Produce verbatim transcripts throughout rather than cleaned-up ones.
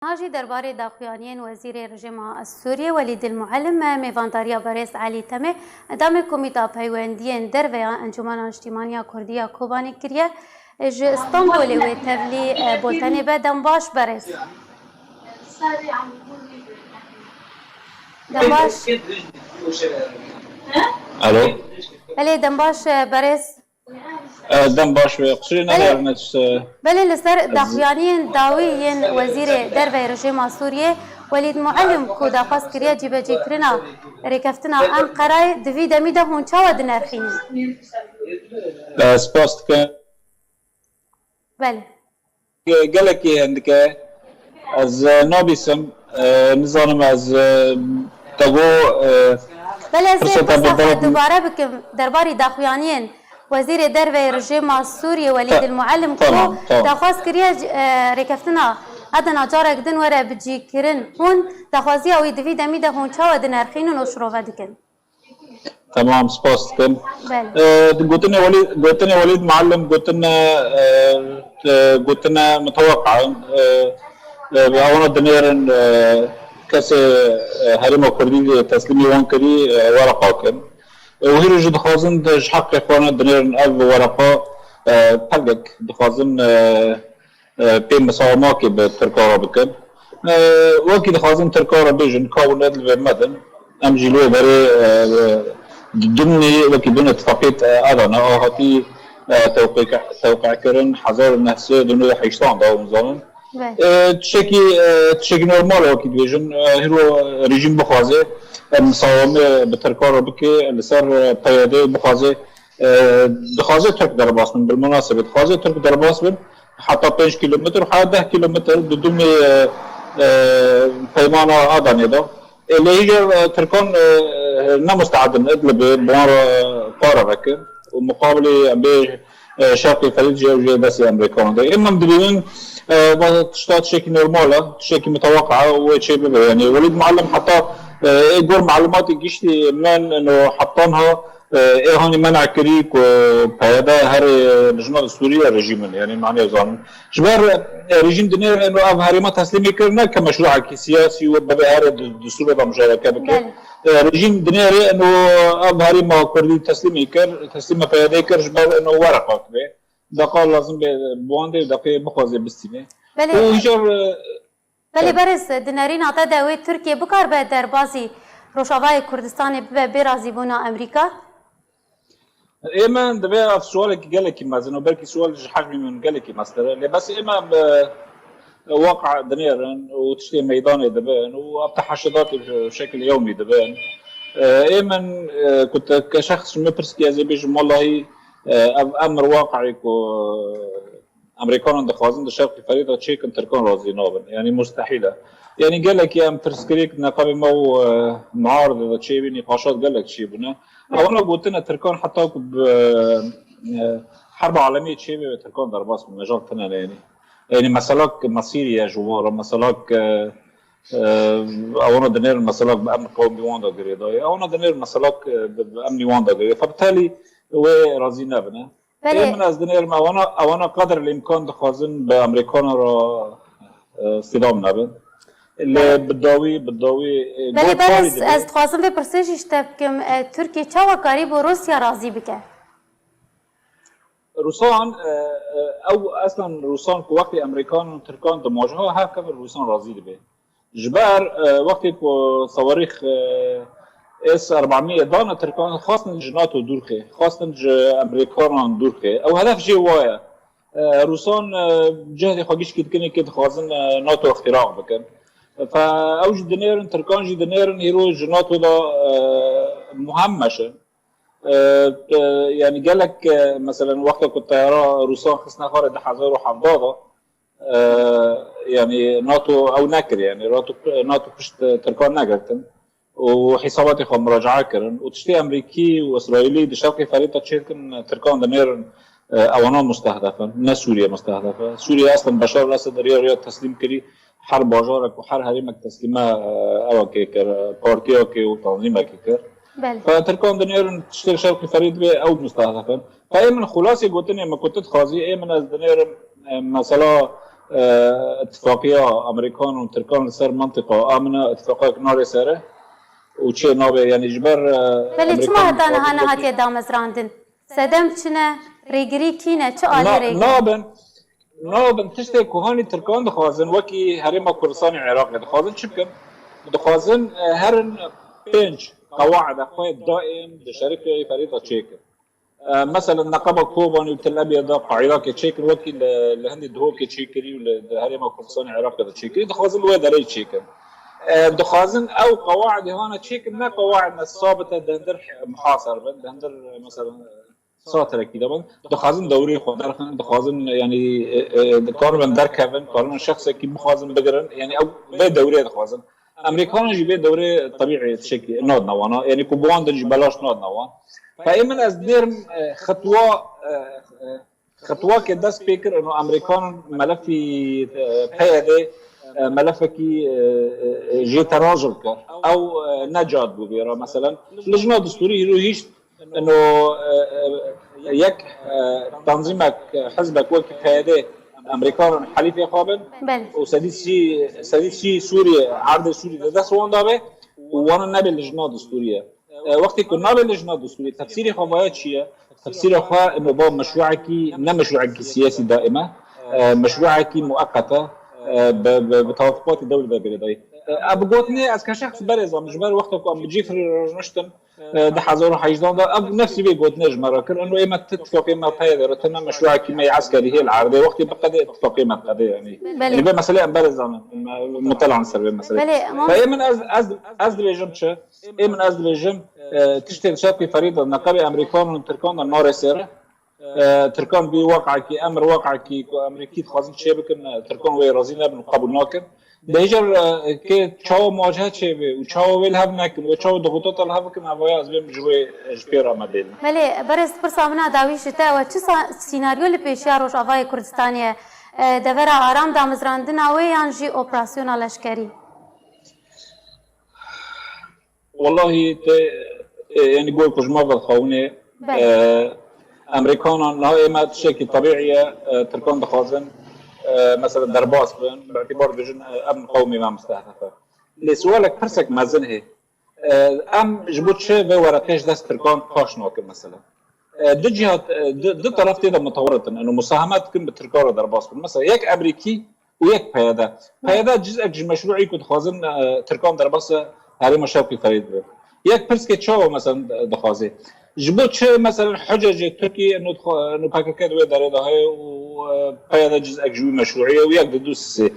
Niha jî derbarê daxuyaniyên Wezîrê Rejîma Sûriyê Welîd El Muallim me mêvandariya berêz Elî Temê, endamê Komîta Peywendiyên Derve ya Encûmena Niştîmaniya Kurdî ya Kobanê kiriye. Ji Stenbolê wê tevlî, e, bultenê be. Dem baş berêz. Dem baş. Alo. Belê, dem baş, e, berêz. E, dem baş be. Qusûrê Belê. Nedarine tişt, e, Belê, li ser ez daxuyaniyên dawî yên Wezîrê Derve yê Rejîma Sûriyê Welîd Muallim ku daxwaz kiriye cîbecîkirina rêkeftina Enqerayê, di vî demî de hûn çawa dinerxînin? E, spas dikim. Belê. Ge-, gelekî hindik e. Ez, e, nabîsim. E, nizanim ez, e, te got, e, Belê, ez ê firseta pirsa xwe bidem. Dubare bikim derbarî daxuyaniyên Wezîrê Derve yê Rejîma Sûriyê Welîd Ta-, El Muallim ku tamam, tamam. Daxwaz kiriye, e, rêkeftina Edena carek din were bicîkirin. Hûn daxwaziya wî di vî demî de hûn çawa dinerxînin û şirove dikin? Tamam, spas dikim. Belê. E, gotinê Welî-, gotinê Welîd Muallim gotine, e, e, gotine miteweqa in. E, e, ewana dinêrin, e, kesê, e, herêma Kurdî teslîmî wan kirî, e, wereqa kin. E, û hîro jî dixwazin de ji heqê xwe ne dinêrin ev wereqa, e, pelek dixwazin, e, e, pê misawamakê bi Tirkan re bikin. E, wekî dixwazin Tirkan re bêjin, ka hûn ne li vê medin. Em jî li wê berê, e, di dimnê wekî bin îtifaqiyê, e, Adana a hatî, e, tewqî-, tewqîkirin hezar û neh sed û newid û heştan da hûn zanin. Ve. E, tiştekî, e, tiştekî normal e wekî dibêjin. E, hîro rejîm bixwaze, e, misawame bi Tirkan re bike, li ser, e, P Y D bixwaze, e, dixwaze Tirk derbas bin, bilmunasebê dixwaze Tirk derbas bin, heta pênc kîlometr, heta deh kîlometr di dumê, e, e, peymana Adanê de. E, lê hîja, e, Tirkan, e, e, ne musteed in Idlibê bi wan re, e, pare vekin û muqabilê em bê, e, Şerqê Ferîd jî ew jê destê Amerîkanan de. Ê min dibînin, e, va tişta tiştekî normal e, tiştekî miteweqa e û wê çê bibe. Yanî Welîd Muallim heta, e, ê gor malumatê giştî min ino heta niha, e, ê hanî mena kirî ku P Y D herê lijna Sûriye rejîm in, yanî mane zanin. Ji ber, e, rejîm dinêr ino ev herêma teslîmê kir, ne ke meşruekî siyasî û bibe herê di, di Sûriye de mujareke bike. Belê. E, rejîm dinêrê ino ev herêma Kurdî teslîmê kir, teslîma P Y D kir, ji ber ino wereqa kibe. Deqa lazim be bi wan dê, deqê bixwaze bistîne. Belê. Û îcar, e, Belê, e, berêz, di nerîna te de wê Tirkiye bikaribe derbazî Rojavayê Kurdistanê bibe bê razîbûna Amerîka? Ê min divê ev sualekî gelekî mezin û belkî sual ji hecmê min gelekî mestir e. Lê bes ê me bi waqe dinêrin û tiştê meydanê dibin û ev teheşidatê bi şekil yewmî dibin. Ê min, e, ku te ke şexs ji min pirs kî ez ê bêjim, wellahî, e, ev emir waqeyê ku Amerîkanan dixwazin di Şerqî Ferî de çêkin, Tirkan razî nabin. Yanî mustehîl e. Yanî gelekî em pirsgirêk neqabê me û, e, muaridê de çêbî nîqaşat gelek çêbûne. Ewana gotine Tirkan heta ku bi, e, herba alemî çêbe ve Tirkan derbas bin, mejal tine ne yanî. Yanî meselak mesîrî ye ji wan re, meselak, e, e, ewana dinêrin meselak bi emn qewmî wan de girêdayê. Ewana dinêrin meselak, e, bi, bi emnî wan de girê. Fe bi telî wê razî nebine. Belê. Ê min ez dinêrim, ewana, ewana qedr el îmkan dixwazin bi Amerîkana re, e, sîdam nebin. Lê bi dawî, bi dawî, e, Belê, got berêz, ez dixwazim vê pirsê jî ji te bikim. E, Tirkiye çawa karîbû Rûsya razî bike? Rûsan, e, e, ew eslan Rûsan ku wextê Amerîkan û Tirkan dimajiha, her kevir Rûsan razî dibe. Ji ber, e, wextê ku sawarîx, e, S erbamiyê dane Tirkan, xwestin ji NATO dûr xê, xwestin ji Amerîkanan dûr xê. Ew hedef jê wa ye. E, Rûsan, e, cehdê xwe gişkî dikin, yekê dixwazin, e, NATO îxtîraq bikin. Fe ew jî dinêrin, Tirkan jî dinêrin, hîro ji NATO de, e, muhem meşin. E, e, yanî gelek, e, meselen wexta ku teyara Rûsan xistine xwarê di hezar û hevdeh de, e, yanî NATO ew nekir, yanî NATO, NATO pişt, e, Tirkan negirtin û hîsabatê xwe muracae kirin û tiştê Amerîkî û Îsraîlî di Şerqê Ferî de çêdikin, Tirkan dinêrin, e, ewana mustehdef in, ne Sûriye mustehdef e. Sûriye eslen Beşar el Esed riya riya teslîm kirî, her bajarek û her herêmek teslîme, e, ewekê kir, e, partiyekê û tanzîmekê kir. Belê. Fe Tirkan dinêrin tiştê Şerqê Ferî divê ew mustehdef in. Fe ê min xulasê gotinê min ku tu dixwazî, ê min ez dinêrim, e, mesela, e, itifaqiya Amerîkan û Tirkan li ser mentiqa amine, itifaqek nare sere û çê nabe, yanî ji ber, e, Belê, çima Amerîkan heta niha dixwazin wekî nehatiye damezrandin? Sedem çi ne? Rêgirî kî ne? Çi alî Na-, rêgirî? Nabin, nabin tiştê ku hanî Tirkan dixwazin, wekî Herêma Kurdistanê Iraqê dixwazin çi bikin? Dixwazin, e, herin pênc qewaida xwe daîm di Şerîfê Ferî de çêkin. E, mesela neqeba Kobanê û Tel Ebiyê de qaîdakê çêkir, wekî li, li hindî Duhokê çêkirî û li, li Herêma Kurdistanê Iraqê de çêkirî, dixwazin li wê derê çêkin. E, dixwazin ew qewaidê hane çêkin, ne qewaid ne sabit e, di hindir muhaser bin, di hindir, mesela, satirekî de bin. Dixwazin dewrê xwe derxin, dixwazin, yanî, e, e, dikaribin derkevin, karibin şexsekî bixwazin bigirin, yanî ew vê dewrê dixwazin. Amerîkanan jî vê dewrê tebîî tiştekî nadine wana. Yanî ku bi wan de jî belaş nadine wan. Fe ê min ez dêrim, e, xitwa, e, e, xitwakê dest pê kir, ino Amerîkanan melefî, e, P Y D, e, melefekî, e, e, jê terajil kir. Ew, e, ne cad bû vê re. Meselen, lijna distûrî hîro hîşt, ino, e, e, yek, e, tanzîmek, e, hizbek wekî P Y D Amerîkanan helîfê xwe bin. Belê. Û sedî sî, sedî sî Sûriyê, erdê Sûriyê di dest wan de be û wana nebe lijna distûrî ye. E, wextê ku nabê lijna distûrî, tefsîrê xwe vaya çi ye? Tefsîrê xwe ino ba meşruekî, ne meşruekî siyasî daîme, e, meşruekî mueqet e, e, bi, bi, bi tewafukatê dewlê de girêdayî. E, ev gotinê ez ke şexs berêzam, ji ber wexta ku em bi Cîfrî re rojniştin, e, di hezar û hejdan de, ev nefsî vê gotinê ji me re kir. Ino ê me ti tifaqê me peyê de re, ti ne meşruekî me yê eskerî hê li erdê, wextê bi qedê tifaqê me qedê, yanî. Belê. Yanî vê meselê em berêzan in, em, em mutelan ser vê meselê. Belê, Ve ê min ez, ez, ez dibêjim çi? Ê min ez dibêjim, e, tiştê li şerqî Ferî de neqebê Amerîkan û Tirkan de nare sêre. E, Tirkan bî weqekî, emir weqekî ku Amerîkî dixwazin çê bikin, e, Tirkan wê razî nebin û qebûl nakin. Dê jî, e, kê çawa muwacehe çêbe û çawa wê li hev nekin, wê çawa dixutata li hev bikin, evaya ez bêm ji wê, ji pê re me bêne. Belê, berêz, pirsa min a dawî ji te ew e, çi sa-, sînaryo li pêşiya Rojavayê Kurdistanê ye? E, devera aram damezrandina wê yan jî operasyona leşkerî? Wellahî te, e, yanî gor ku ji me ve dixewinê, Belê. e, Amerîkanan niha ê me tiştekî tebîî ye, e, Tirkan dixwazin, e, mesela derbas bin, bi îtîbar dibêjin, e, ev qewmê me mustehdefe. Lê sualek pirsek mezin hê. E, em ji bo çi vê wereqê ji dest Tirkan paş nakin mesela? E, du cihat, e, du, du taraf tê de mutewiritin. Eno musahemet dikin bi Tirkan re derbas bin. Mesela yek Amerîkî û yek P Y D. P Y D cizek ji meşruî ku dixwazin, e, Tirkan derbasa herêma Şerqî Ferê dibe. Yek pirskê çawa mesela dixwaze? Ji bo çi mesela Hicecê Tirkî eno dixwa-, eno P K K di wê derê de heye û, e, P Y D cizek ji wî meşruî ye û yek di du sisê.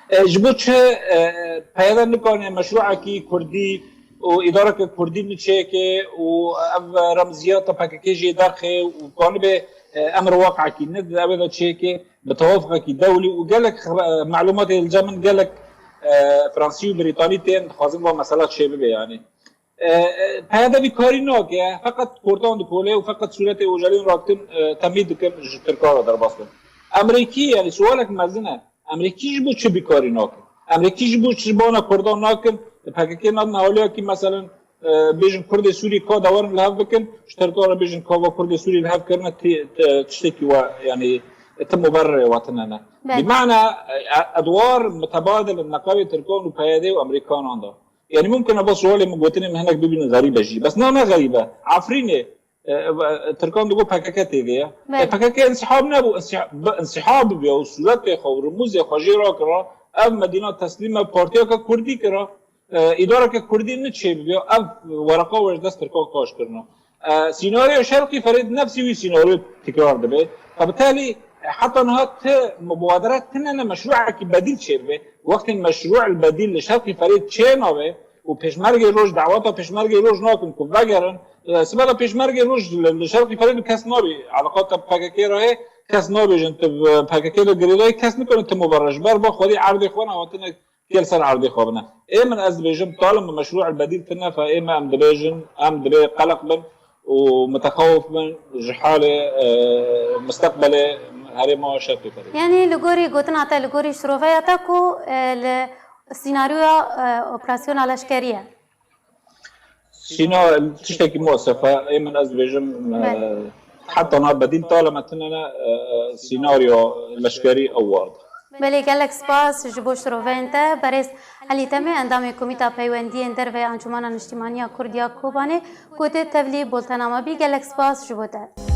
E, ji bo çi, e, P Y D nikane meşruekî Kurdî û îdareke Kurdî niçêke û ev remziyata P K K jê derxe û kanibe, e, emir waqekî ne di ew de çêke? Bi tewafiqekî dewlî û gelek xebe-, malûmatê li cem min gelek, e, Fransî û Brîtanî tên dixwazin va mesela çêbibe, yanî. E, e, P Y D vî karî nake, feqet kortan dikole û feqet sûretê Ocalan rakitin, e, temî dikin ji Tirkan re derbas bin. Amerîkî, yanî sualek mezin e. Amerîkî ji bo çi vî karî nake? Amerîkî ji bo çi bana Kurdan nakin? P K K nadin hawliyakî, meselen, e, bêjin Kurdê Sûrî ka dewerin li hev bikin, ji Tirkan re bêjin ka va Kurdê Sûrî li hev kirine, ti-, ti-, tiştekî we, yanî, tim û ber rê we tune ne. Belê. Bi mana, e, edwar mutebadil in neqabê Tirkan û P Y D û Amerîkanan de. Yanî mumkin e va sualê min, gotinê min hinek bibînin xerîbe jî. Bes na ne xerîbe. Efrînê, e, e, Tirkan digo P K K tê vê ye. Belê. E, P K K insihab nebû, insihab, bi-, insihab bibiya û sûretê xwe û rimûzê xwe jê rakira, ev Medîna teslîme partiyeke Kurdî kira. E, îdareke Kurdî niçê bibiya, ev wereqa we ji dest Tirkan kaş kirina. E, sînaryo Şerqî Ferê di nefsî wî sînaryo tekrar dibe. Fe bi telî, e, heta niha ti mubadere tine ne meşruekî bedîl çêbibe. Wextê meşrû el bedîl li Şerqî Ferê çênabe û Pêşmergê Roj, daweta Pêşmergê Roj nakin ku vegerin, e, sibela Pêşmergê Roj li, li Şerqî Ferê li kes nabî, eleqata P K K re heye, kes nabêjin tu bi P K K de girêdayî, kes nikane ti mubere. Ji ber va xwedî erdê xwe ne, hatine kê li ser erdê xwe bine. Ê min ez dibêjim, talin bi meşrû el bedîl tine, fe ê me em dibêjin, em dibê qeleq bin û mitexawif bin ji halê, e, misteqbelê herêma Şerqê Ferê. Yanî li gorî gotina te, li gorî şiroveya te ku, e, li sînaryoya, e, operasyona leşkerî ye? Sîna-, tiştekî muesef e, ê min ez dibêjim, e, Belê. heta niha bedîl tale me tine ne, e, sînaryo leşkerî ew war. Belê, gelek spas ji bo şiroveyên te. Berêz Elî Temê, endamê Komîta Peywendiyên Derve ya Encûmena Niştîmaniya Kurd ya Kobanê, gote tevlî boltena me bî. Gelek spas ji bo te.